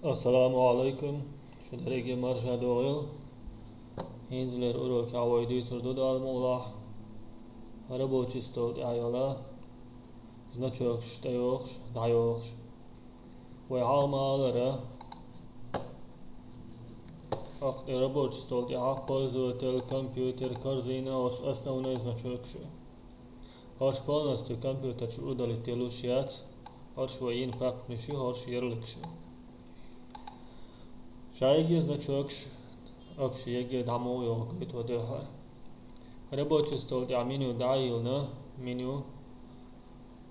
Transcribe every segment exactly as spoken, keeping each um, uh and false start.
Ассаламу алайкум, шу дерриге марша догӀийла. ХӀинцалера урокехь вай дуьйцур ду Дала мукъ лахь. Рабочий стол тӀехь йола значокаш тӀейохуш, дӀайохуш. Вай хьалха ма аллара, хӀокху тӀе рабочий стол тӀехь пользователь, компьютер, корзина, оцу основной значокаш ю. ХӀорш полностью компьютер чу удалить луш яц, хӀорш вай йина папканаш ю, хӀорш ярлыкаш ю. Шайга значокаш, общий ЕГЭ дӀа муха йогӀу гойту дуьххьара. Рабочий стол тӀехь меню дӀа а йиллина, меню,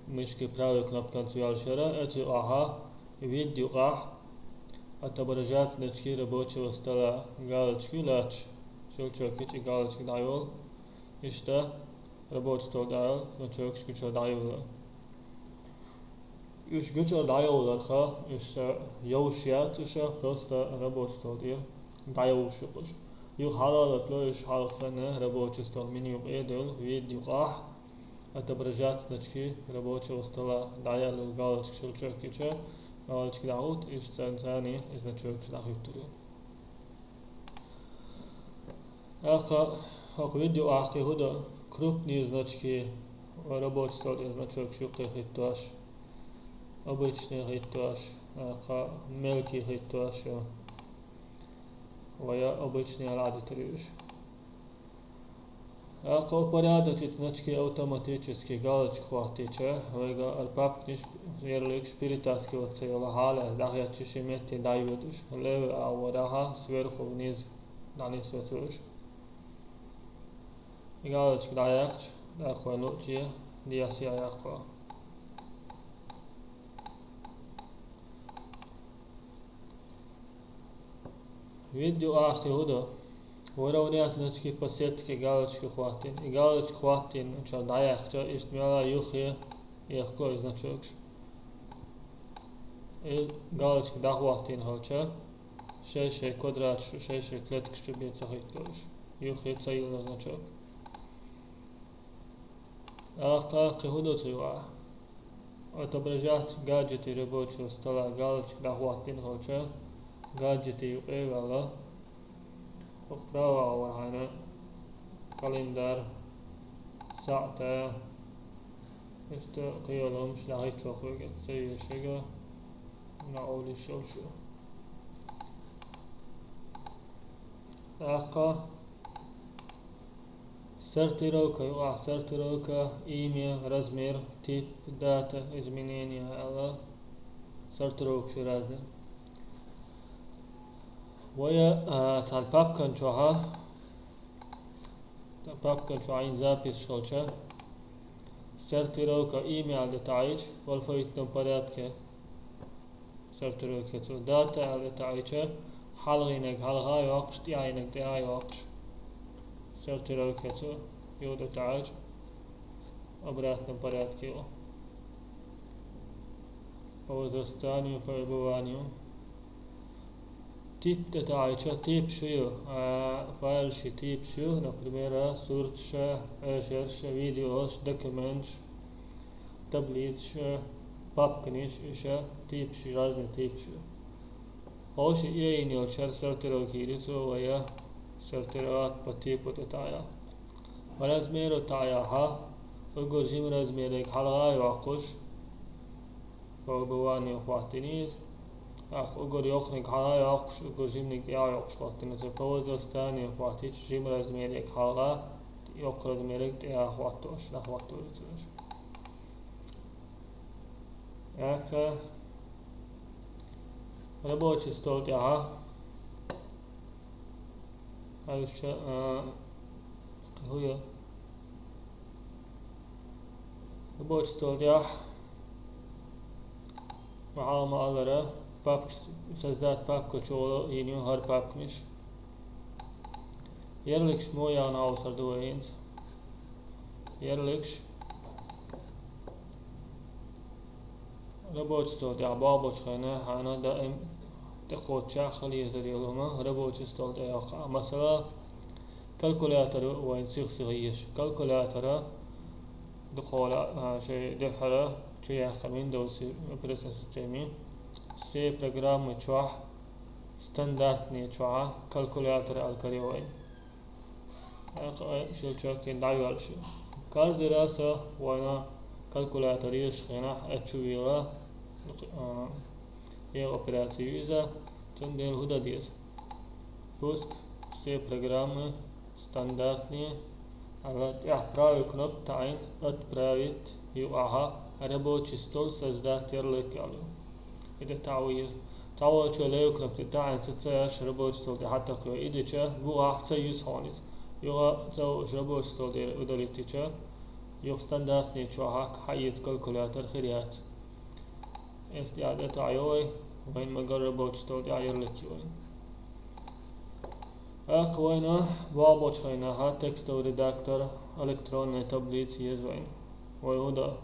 мышки правой кнопканца йолуш яра, оцу юкъахь, вид юкъахь, отображать значки рабочего стола, галочки лаьтташ, щелчок йича галочки дӀайолу. Иштта рабочий стол тӀехь йолу значокаш гучура дӀайолу. Уьш гучура дӀайовларха, уьш ша йовш яц уьш, просто рабочий стол тӀе дӀайовш ю-кх уьш. Юха хьалалатло уьш хьалха санна рабочий стол меню юкъе а девлла, вид юкъахь, отображать значки рабочего стола дӀаяьлла галочка щелчок йича, галочка дӀахӀутту, иштта царна царний значокаш дӀахӀуьттур ю. ТӀаккха хӀокху видео ахь кхин хӀун до, крупные значки, рабочий стол тӀе значокаш юккъе хӀиттош, обычные хӀиттош, тӀаккха мелкие хӀиттош, вай обычные аьлла Ӏадитар ю уьш. ТӀаккха порядочица значки автоматически галочка хӀоттийча, вайга ара папканаш, ярлыкаш перетаскиваться йолу хьала, дӀахӀоьттича шен метте дӀайоьду уьш, левый агӀор ахьа, сверху вниз дӀанисвоцу уьш. И галочка дӀаяьккхича, тӀаккха вайн луъучу дӀаяьккхича. Видео ахь кхин хӀун до, выровнять значки по сетке галочка хӀоттийна. И галочка хӀоттийначул дӀаяьккхича, иштта мел а юххе яхко и значокаш. И галочка дӀахӀоттийна хилча, шай-шай квадраташ чу, шай-шай клеткаш чу бен ца хӀиттало уьш. Юххе ца йиллина значок. ТӀаккха кхин хӀун до цу юкъахь? Отображать гаджеты рабочего стола галочка дӀахӀоттийна хилча, гаджеты юкъе а ваьлла, хӀокху правый агӀор хьайна календарь, саӀата, иштта кхин йолу хӀумнаш дӀахӀиттало хьоьга, ца вешега, ма олуш йолуш ю. ТӀаккха сортировка юкъахь, сортировка, имя, размер, тип, дата изменения аьлла, сортировкаш ю разные. Вай, а, цхьана папкан чохьа, папкан чохь йина записаш хилча, сортировка имя аьлла де таӀийча, в алфавитном порядке. Сортировка цо дата аьлла де таӀийча, хьалхийнарг хьалха а йоккхуш, тӀаьхьийнарг тӀаьхьа а йоккхуш. Сортировка цо юха де таӀийча, обратном порядке ю. По возрастанию, по выбыванию. Тип де таӀийча, типаш ю, а, файлаш типаш ю, например, сурташ, эшарш, видеош, документаш, таблицаш, папканаш, уьш типаш, разные типаш ю. Хьовша, и йина йолчара сортировка йийр ю цо вай, сортировать по типу тӀе таӀаяхь. По размеру таӀаяхь, уггар жима размериг хьалха а йоккхуш, по выбыванию хӀоттийна иза. ТӀаккха уггар йоккхуниг хьалха а йоккхуш, уггар жиманиг тӀе а йоккхуш хӀоттийна иза. По возрастанию хӀоттийча, жима размериг хьалха, йоккха размериг тӀе а хӀоттош, дӀахӀоттор ю цо уьш. ТӀаккха рабочий стол тӀехьа. Хьаьвсича, а, кхин хӀун ю? Рабочий стол тӀехь, ма хьалха ма аллара, папкаш, создать папка чухула йина ю хӀара папканаш. Ярлыкаш муха яхна хьовсур ду вай хӀинца? Ярлыкаш. Рабочий стол тӀехь болх бечу хенахь хьайна даим тӀекхоччехь хила езар йолу хӀума рабочий стол тӀе йоккху. Масала, калькулятор вайна сих-сиха езаш. Калькулятора дукхахьолахь, а, шайн дуьххьара чу яьккхина Windows операционни системи. C программы чохь, стандартный чохь калькулятор аьлла карийра вайна. ТӀаккха шел чохь дӀайоьллуш ю. Каждый раз вайна калькулятор езачу хенахь, оцу чу вела, а, е операци ю иза, цундела хӀун дан деза? Пуск C программы стандартный аьлла, тӀехь правый кнопка таӀийна, отправить юкъахь рабочий стол создать ярлык аьлла. И де таӀийна еза. ТӀехь волчо левый кнопка таӀийна, ца ца еш рабочий стол тӀе хьатакхо. И дича, юкъахь ца юьсу хьуна иза. Юха ца вуьсуш рабочий стол тӀера удалить йича, юха стандартный чохь хьаэца калькулятор хир яц. Эс тӀехь де таӀийна вай, вайна магар рабочий стол тӀехь ярлык ю вайна. ТӀаккха вайна бохучу хенахь текстовый редактор, электронная таблица еза вайна. Вай хӀун дан?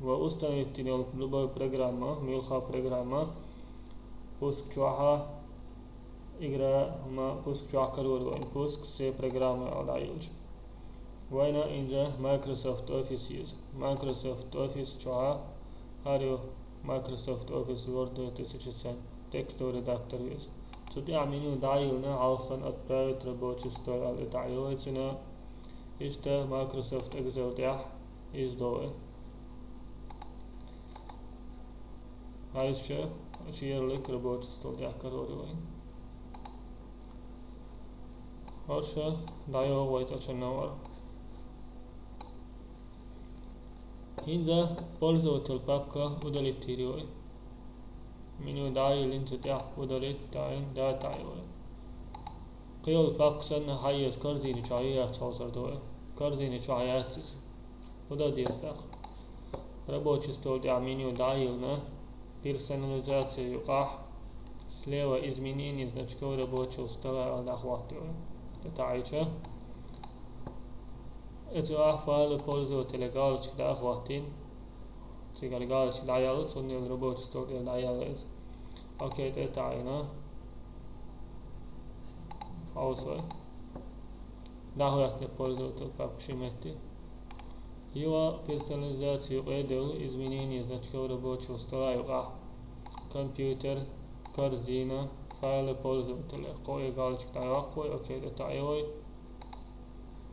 Вай установить йина йолу любой программа, муьлхха программа, пуск чохь, игра ма пуск чохь карор вайна, пуск C программы аьлла дӀайолчу. Вайна инза Microsoft Office еза. Microsoft Office чохь, хӀара ю Microsoft Office Word две тысячи семь, текстовый редактор ю иза. Цу тӀехь меню дӀайиллина, хьалха санна отправить рабочий стол аьлла тӀе таӀийна вай цуьнан. Иштта Microsoft Excel тӀехь иза до вай. Хьаьжча, шен ярлык рабочий стол тӀехь карор ю вайна. ХӀорш дӀайогӀу вай цӀа чу новкъа. ХӀинца пользователь папка удалить йийр ю вай. Меню дӀайиллина, цу тӀехь удалить таӀийна, да таӀийна вай. Кхин йолу папка санна хьаэца корзина чохь ю яц хьовсур ду вай. Корзина чохь яц иза. ХӀун дан деза тӀаккха? Рабочий стол тӀехь меню дӀайиллина, персонализация юкъахь, слева изменение значков рабочего стола аьлла дӀахӀотта ю вай. ТӀе таӀийча, оцу юкъахь файлы пользователя галочка дӀа а хӀоттийна, цигара галочка дӀаяьлла, цундела рабочий стол тӀера дӀаяьлла иза. Окей тӀе таӀийна. Хьовса вай. ДӀахӀоьттина пользователь папка шен метте. Юха персонализация юкъа а девлла, изменение значков рабочего стола юкъахь, компьютер, корзина, файлы пользователя. Кхо а галочка дӀайоккху вай, окей тӀе таӀийна вай.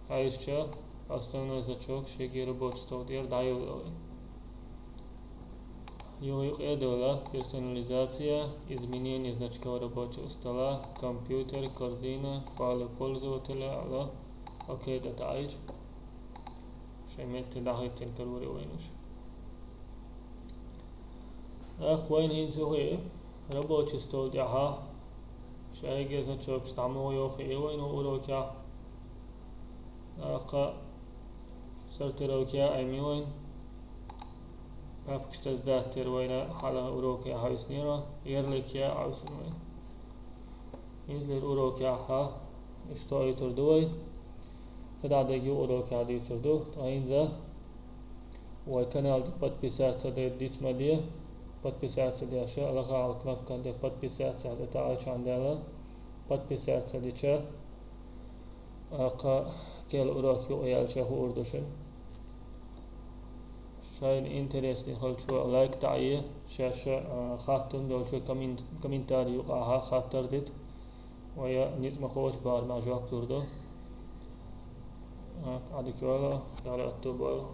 Хьаьжча, основной значок шега рабочий стол тӀера дӀайиллина вай. Юха юкъа а девлла, персонализация, изменение значков рабочего стола, компьютер, корзина, файлы пользователя аьлла, окей тӀе таӀийча, шен метте дӀахӀиттина карор ю вайна уьш. ТӀаккха вайна хӀинца юххе рабочий стол тӀехь шайга значокаш дӀа муха йоху хиира вайна урокехь. ТӀаккха сортировка яа ма ю вайна. Папкаш создать яр вайна хьалха урокехь хьовсинера, ярлык яа хьовсина вайна. Излера урокехь иштта ойтур ду вай. КхидӀа дерг юха урокехь дуьйцур ду. Ткъа хӀинца вай канал тӀе подписаться дан диц ма де. Подписаться деш, лаха кнопкан тӀе подписаться аьлла тӀе таӀийча, Ӏандала. Подписаться дича, тӀаккха кхин урок юкъа яьлча хуур ду шуна. Шайна интересный хилчо лайк таӀае, шаьш, а, хаттам долчо коммен-, комментарий юкъахь хаттар дита. Вай ницкъ ма кхочу барамехь жоп лур ду. А, Ӏадика йойла, Дала аьтто бойла.